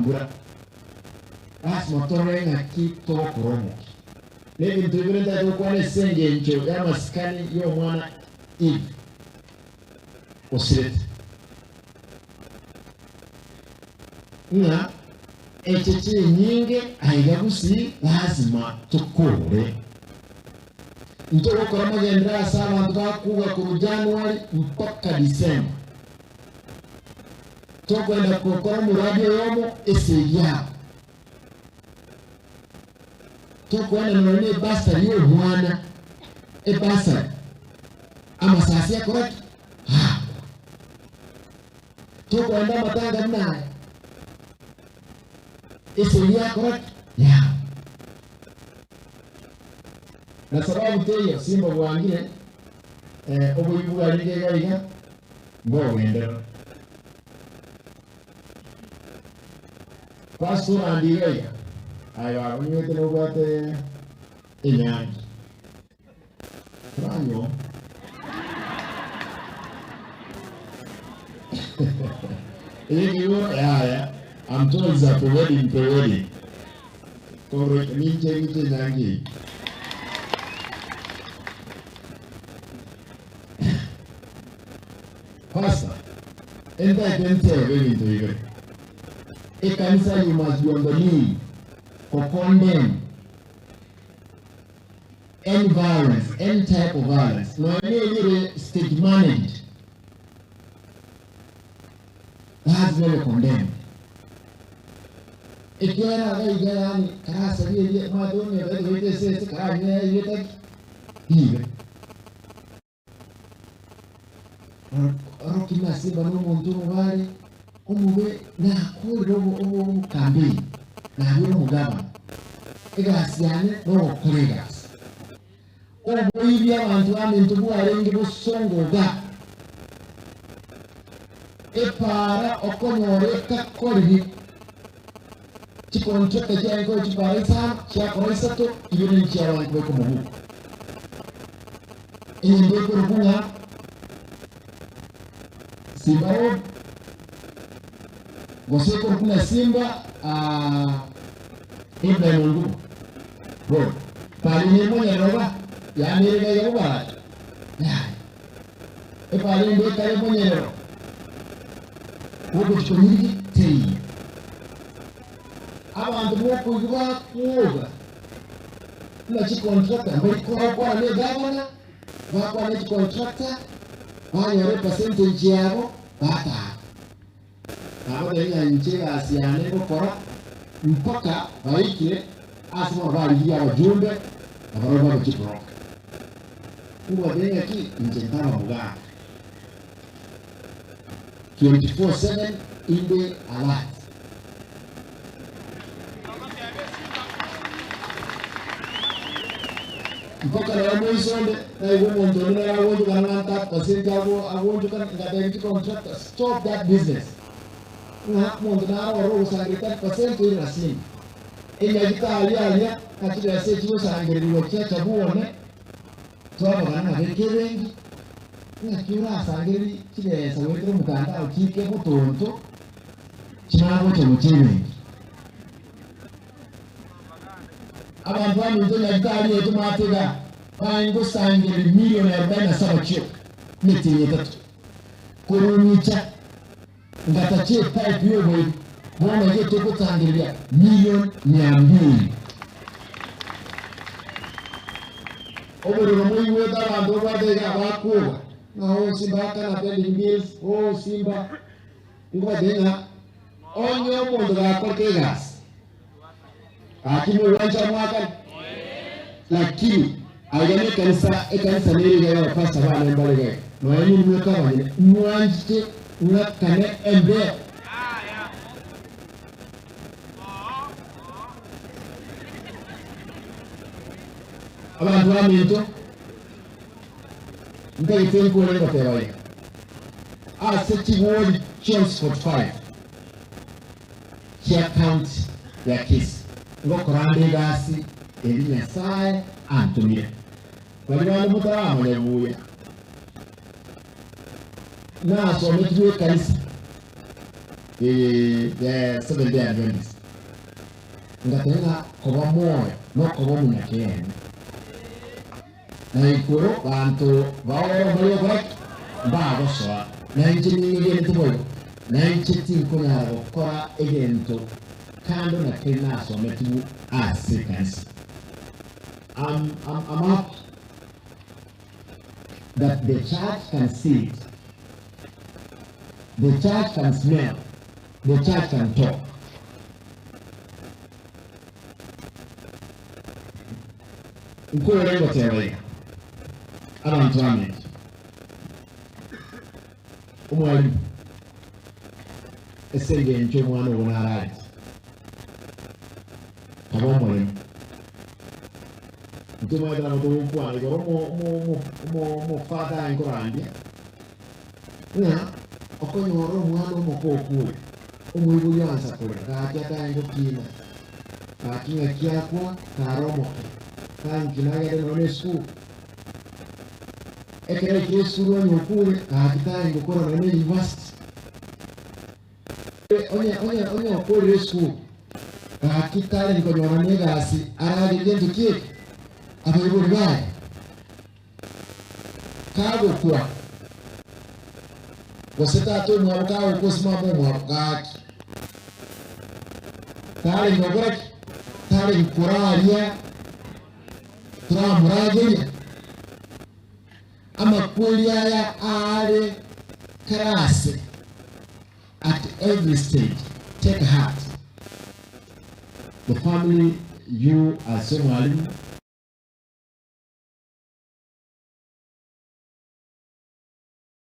mbura. Lasima torore ng'aki togokora omokia. Na ebinto ebi bire ntagete gokwana ase engencho y'amasikani y'omwana Eve osirete, ng'a eche chinyinge aiga gusii lasima tokore. Ntogokora amagenderero ase abanto bakuga korwa January mpaka December. Tokwenda gokora omoradi oyomo esegi yabo. Tokoenda nonya ne ebasari y'omwana, ebasari, amasasi akora ki? Akwa. Tokoenda amatanga buna aya, esegi yakora ki? Yakwa. Na sababu teiyo, simba bwangire eh, oboibi bwarenge iga iga, mbogenderera. Pastor orande iga iga, aye baba onywete nobwate enyangi. Toranywa. Eye nigo yaya, I'm told it's a pre-wedding, pre-wedding. Koro ninche ninche enyangi eye. Pastor, entaete ntebe ebinto bibere. Ekanisa you must be on the knee ko condemn any violence, any type of violence. Nonya neyio ere stage managed, lazima ebe condemned. Ekiagera iga iga yaani karasarie eria omanyete onye otaete goita esese karanywe erieta ki? Ribe. Orokire na Simba nomonto omobare omobe nakorire obokambeini, nabeire omogabana. Egasi yane nogokora egasi. Oboibi abanto baminto bwarenge bosongo iga, epaara okonyora etakoriri, chikontractor chiarenge korwa chipaara isano, chiakora isato, ibere nchiabanto baika omobuko. Eyende ekorokwa ng'a Simba Road, gose ekorokwa ng'a Simba Ibrahim Ongubo Road. Pari eye monyerero ba, yaani ere iga iga bobaracho. Yaya. Epari ende ekare monyerero. Gogochia konyirigi teiyo. Abanto mokoigwa bakwoga buna chicontractor mbari kogokwana ne egavana, bakwana ne chicontractor, banyora epercentage yabo, batara. Nabatebia ng'a inche egasi yane ngokora mpaka baikire ase bono barigirie abajumbe na barabwo babe chibroker. Nkobatebia ng'aki inche ntaba mogaka. 24/7 inde alert. Mpaka naro moiso onde naigwa omonto onde nere agonchokana ng'a ntakwasente agonchokana ngatebia chicontractor stop that business ng'a omonto naro ororo ogosangereria 30% oire na simba enyagitari aria ng'a chibesa echi chigosangereriwa chiacha bwone Twabagana nabeke ebenki, ng'aki orasangererie chibesa goetera omotandao chike botonto chimanye gocha gocha ebenki. Abanto baminto Nyaritari yaito matega baye ngosangereria milioni arobaini na saba chioka emetienyi etato korwa ngatacha epipe yoboibi bono iga togosangereria milioni mia mbili. Obororo moigwete abanto obwate iga bakwoga ng'a oh Simba akana pending bills, oh Simba nkobatebia ng'a onye omonto gakorete egasi gaki mogwancha mwakane lakini aiga na ekanisa ekanisa nere iga y'abapastor bane mbare iga iga nonya ninwe abanyene mwanchete ng'akane embeo. Abanto baminto, ntagete nkore ngoteba iga, ase chiward chionsi 45 chia county ya Kisii, ngokora ande egasi eria Nyasae antomire. Baria bande motaramanya buya, nasometigwe ekanisa. The Seventh Day Adventist. Ngateba ng'a koba moyo nokoba omonyakeene. Na igoro banto bao ore omorero okora ki? Mbagosoa. Na inche ninyegenete boigo, na inche tinkonyara gokora egento kando na keria nasometigwe ase ekanisa. I'm, I'm, I'm happy that the church can see it, the church can smell, the church can talk. Nkwere ngoteba iga, abanto baminto, omwalimu, ase engencho omwana ogo nararete, kaba omoremu. Intwe omanyete nabo togokwana igoro omo- omo- omo- omo- omofather aye nkorandia, ng'a okonyora omwana omoke okure, omoibori oansa korera, gaki ataye gokina. Gaki ng'aki akwa kare omoke, gaki nagende nonya esukuru. Ekero aikire esukuru onye okure, gaki tari gokora nonya university. Onye onye onye okorire esukuru, gaki tari konyora na egasi aragerie gento ki eke? Abaibori baye. Kagokwa, gose tata omwabo kagokwa gose mama omwabo, gaki tarenge gokora ki? Tarenge koraria toramorageria. Amakweri aya aare kera ase, at every stage, take heart. The family you as omwalimu.